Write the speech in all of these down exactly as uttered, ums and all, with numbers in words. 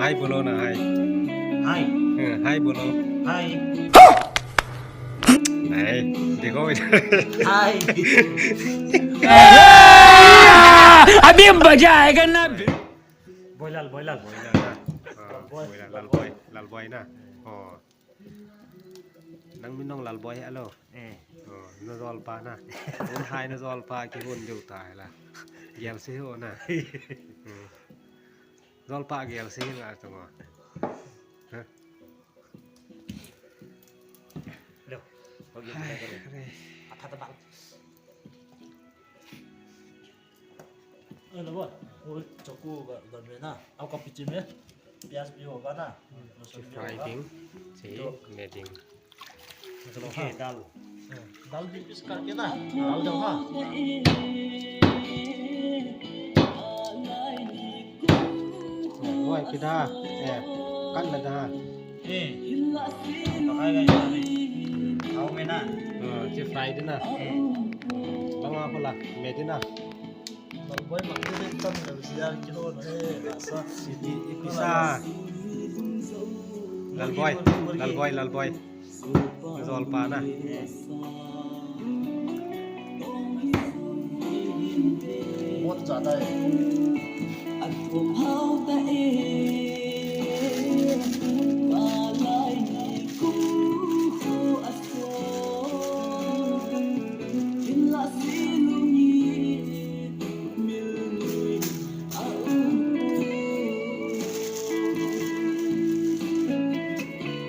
Hi बोलो ना, hi। Hi। हाँ, hi बोलो। Hi। नहीं, देखो इधर। Hi। अभी मजा आएगा ना। Boy Lal, Boy Lal। Boy Lal ना। हाँ, Boy, Boy Lal, Lal Boy, Lal Boy ना। हाँ। Nang min nong Lal Boy alo. Eh. Oh, na jolpa na. Un hai na jolpa kihon diu tai la. Gel si ho na. Hmm. Jolpa gel si nga tu ngo. Hah? Lo. Hai, hai. Atha ta bal. Eh, lo bol. Oh, choku ga, ga me na. Au ka pichi me. Pyaz bhi hoga na. Lehsun bhi hoga. Fry ding, che, to me ding. Chalo, okay, ha. Dal. Eh, dal bhi piece karke na. Dal dal ha. Oi, kida. Eh, kan la da. Eh. Pakai ga ina ni. Au me na. Ah, che fry ding na. Eh. Langa pula, me ding na. Lalboi mak ni tam na si ya kilo na he, asa. Siti ipisa. Lalboi, Lalboi, Lalboi. Jolpa na. बहुत ज्यादा है।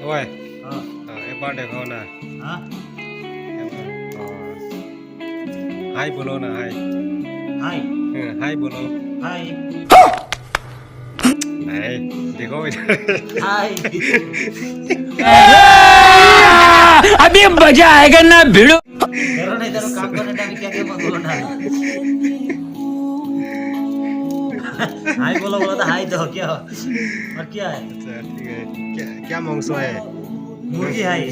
Oi. हाँ। हाँ, एक बार देखो ना। हाँ? एक बार। हाँ। Hi बोलो ना, hi। Hi। हाँ, hi बोलो। Hi। नहीं, देखो इधर। Hi। अभी मजा आएगा ना भिड़ू। करो नहीं, करो, काम करो, नहीं, क्या, क्या बोलो ना। Hi बोलो, बोलो तो hi तो क्या? और क्या है? अच्छा, ठीक है। क्या, क्या मांगसो है? मुर्गी hi।